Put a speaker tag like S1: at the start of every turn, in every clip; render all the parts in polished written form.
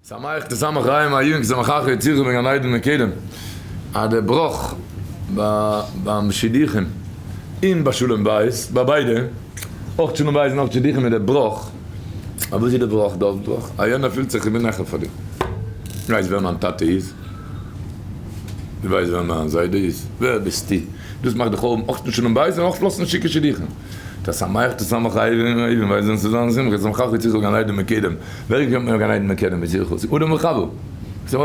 S1: שמח תשמח רעים היו כשמחך יצירכו בגן עדן מקדם, אז דער בראך ביים שידוכים און ביי שלום בית, ביי ביידע, אויך שלום בית און אויך שידוכים איז דער בראך, אבער וואס איז דער בראך דארט בראך? א יענער פילט זיך איך בין העכער פאר דיר, דו ווייסט ווער מיין טאטע איז? דו ווייסט ווער מיין זיידע איז? ווער ביסטו? דאס מאכט די חורבן אויך אין שלום בית און אויך לאזט נישט שיקן שידוכים. תשמח תשמח אייווען אייווען ווייל זענען צוזאמען שמחה שמחך יצירך גן עדן מקדם ווער איז געקומען גן עדן מקדם יצירך אדם וחוה ס'איז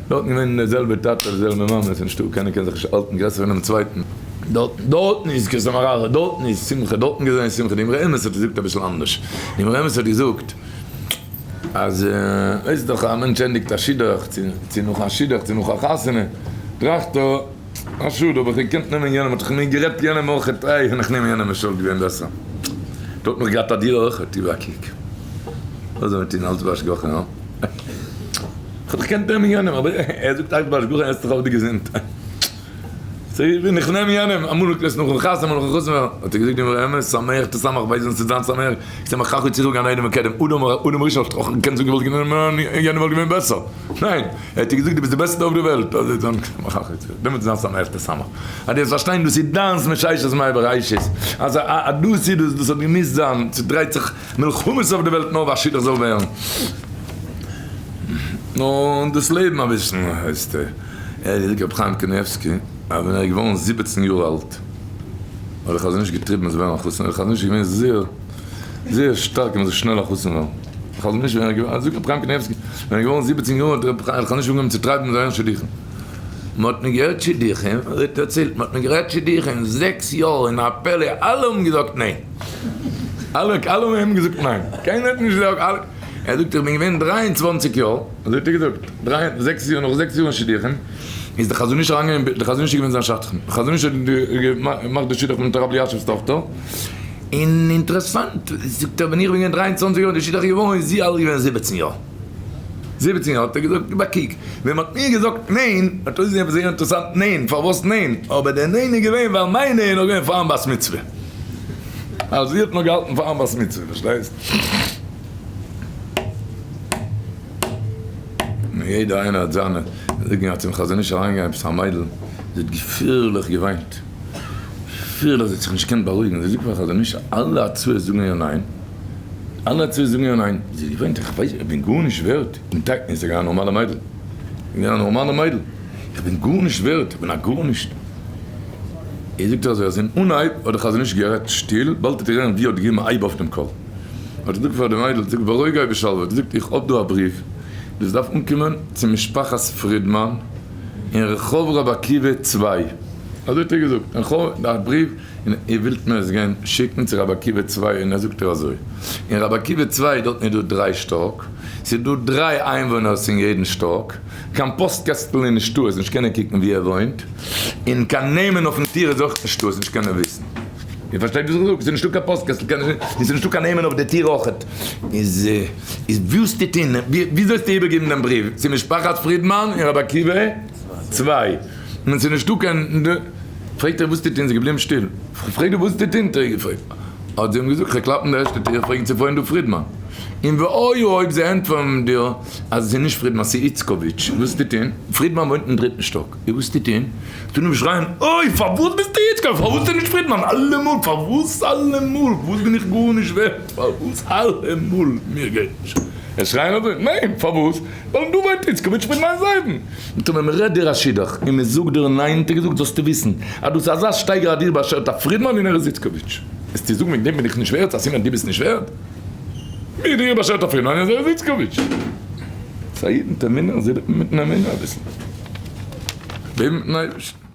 S1: דארטן געווען די זעלבע טאטע די זעלבע מאמע ס'איז נישטא קיינער קען זיך נישט האלטן גרעסער פונעם צווייטן דארטן דארטן איז כשמחך דארטן איז שמחה דארטן געזען שמחה די אמרי אמת האט געזאגט אביסל אנדערש די אמרי אמת האט געזאגט אז ווייסט דאך א מענטש ענדיגט א שידוך צו נאך א שידוך צו נאך א חתונה טראכט ער א שאד האב איך געקענט נעמען יענעם האט איך מיר גערעדט יענעם אויכעט איי ווען איך נעם יענעם איז שוין געווען בעסער דא האט מיך געהאט א דירה אויכעט גיב א קוק וואס זאל מען טון אלץ בהשגחה הא? איך האב דאך געקענט נעמען יענעם אבער ער זאגט אלץ בהשגחה עסט דאך אויף די געזונט סאו ווען איך נעם יענעם אמאל האט עס נאכן חתונה אמאל נאכן חתונה האט ער געזאגט דברי אמת שמח תשמח ווייס ווען ס'איז דיין שמח שמחך יצירך גן עדן מקדם אדם אדם הראשון האט אויך געקענט זאגן וואלט גענומען יענעם וואלט געווען בעסער ניין ער האט איר געזאגט דו ביסט די בעסטע אויף די וועלט, אזוי זאגן דעמאלטס איז דיין שמח תשמח, אז דו וועסט פארשטיין דאס איז דיינס מששת ימי בראשית, אז א דאס איז דאס, דאס האט געמוזט זיין, ס'דרייט זיך מלחמות אויף די וועלט נאר וואס א שידוך זאל ווערן, נו דאס לעבן אביסל הייסט ער האט געזאגט רבי חיים קניבסקי אז ווען ער איז געווארן 17 יאר אלט האט דער חזון איש געטריבן עס ווערן א חתן, דער חזון איש איז געווען זייער זייער שטארק אז מ'זאל שנעל א חתן ווערן. חזון איש ווען ער געווארן, זאגט רבי חיים קניבסקי, ווען ער געווארן 17 יאר האט רבי חיים חזון איש אנגעהויבן צו טרייבן זיינע שידוכים. מען האט מיר געהערט שידוכים, אזוי האט ער דערציילט, מען האט מיר גערעדט שידוכים זעקס יאר אין א פלא, אלע האבן געזאגט ניין. אלע אלע האבן אים געזאגט ניין. קיינער האט נישט געזאגט, אלע. ער זאגט איך בין געווען 23 יאר, אזוי האט ער געזאגט, דריי זעקס יאר, נאך זעקס יאר אין שידוכים, איז דער חזון איש אריינגעגאנגען, דער חזון איש איז געווען זיין שדכן, דער חזון איש האט געמאכט די שידוך מיט הרב אלישיב'ס טאכטער, און אינטערעסאנט, זאגט ער, ווען איך בין געווען 23 יאר און די שידוך איז געווארן, איז זי אלט געווען 17 יאר. 17 יאר האט ער געזאגט, גיב א קוק, ווען מ'האט מיר געזאגט ניין, האט אויסגעזען עפעס זייער אינטערעסאנט, ניין, פארוואס ניין? אבער דער ניין איז געווען ווייל מיין ניין איז נאך געווען פארן בת מצוה. אז זי האט נאך געהאלטן פארן בת מצוה, פארשטייסט? נו, יעדער איינער האט זיינע, זאג מיר, האט צום חזון איש אריינגעגאנגען עפעס א מיידל, זי האט געפירליך געוויינט. געפירליך, זי האט זיך נישט געקענט בארואיגן, זי זאגט פאר חזון איש, אלע הצעות זאגן איר ניין, אלע הצעות זאגן איר ניין, זי האט געוויינט, איך ווייס, איך בין גארנישט ווערט, און טאקע איז זי געווען א נארמאלע מיידל, געווען א נארמאלע מיידל, איך בין גארנישט ווערט, איך בין א גארנישט. ער זאגט אזוי, אז אין אנהייב האט דער חזון איש גערעדט שטיל, באלד האט ער געזען ווי ער האט געגעבן א הייב אויף דעם קול, האט ער געזאגט פאר די מיידל, זאגט בארואיג אייך בשלווה, האט געזאגט איך האב דא א בריוו, דאס דארף אנקומען צו משפחת פרידמאן אין רחוב רבי עקיבא צוויי, אזוי האט ער געזאגט, אין רחוב, א בריוו, און איר ווילט מיר עס גיין שיקן צו רבי עקיבא צוויי, און ער זאגט איר אזוי, אין רבי עקיבא צוויי דארטן איז דא דריי שטאק, ס'איז דא דריי איינוואוינערס אין יעדן שטאק, קיין פאסט קעסטל איז נישטא, עס נישט קענען קוקן ווי ער וואוינט, און קיין נעמען אויפן טיר איז אויך נישטא, עס נישט קענען וויסן. איר פארשטייט וואס איך זאג? ס'איז נישטא קיין פאסט קעסטל, קיין און ס'איז נישטא קיין נעמען אויף די טיר אויכעט. איז איז וואס טוט און ווי זאלסטו איבערגעבן דעם בריוו? צו משפחת פרידמאן אין רבי עקיבא צוויי. און ס'איז נישטא קיין. פרעגט ער וואס טוט און זי איז געבליבן שטיל. פרעגט ער וואס טוט און? האט ער געפרעגט. האט זי אים געזאגט כ'וועל קלאפן די ערשטע טיר פרעגן צו וואוינט דא פרידמאן. און והיה אויב זיי ענטפערן דיר אז עס איז נישט פרידמאן ס'איז איצקאוויטש, וואס טוט און? פרידמאן וואוינט אין דריטן שטאק. און וואס טוט און? טוט אים שרייען אוי פארוואס ביסטו איצקאוויטש פארוואס איז נישט פרידמאן אלעמאל פארוואס אלעמאל וואס בין איך גארנישט ווערט פארוואס אלעמאל מיר גייט נישט עס שרייען אזוי ניין פארוואס ווייל דא וואוינט איצקאוויטש מיט מיין זיידן און טאמער מען רעדט דיר א שידוך און מען זאגט דיר ניין האט ער געזאגט זאלסטו וויסן אז דאס איז אזא שטייגער אז דיר באשערט א פרידמאן און ער איז איצקאוויטש וועסטו זאגן וועגן דעם בין איך נישט ווערט א סימן דו ביסט נישט ווערט מיר דיר באשערט א פרידמאן און ער איז איצקאוויטש ס'איז א איד מיט אמונה אזוי לעבט מען מיטן אמונה אביסל לעבן מיטן אייבערשטן.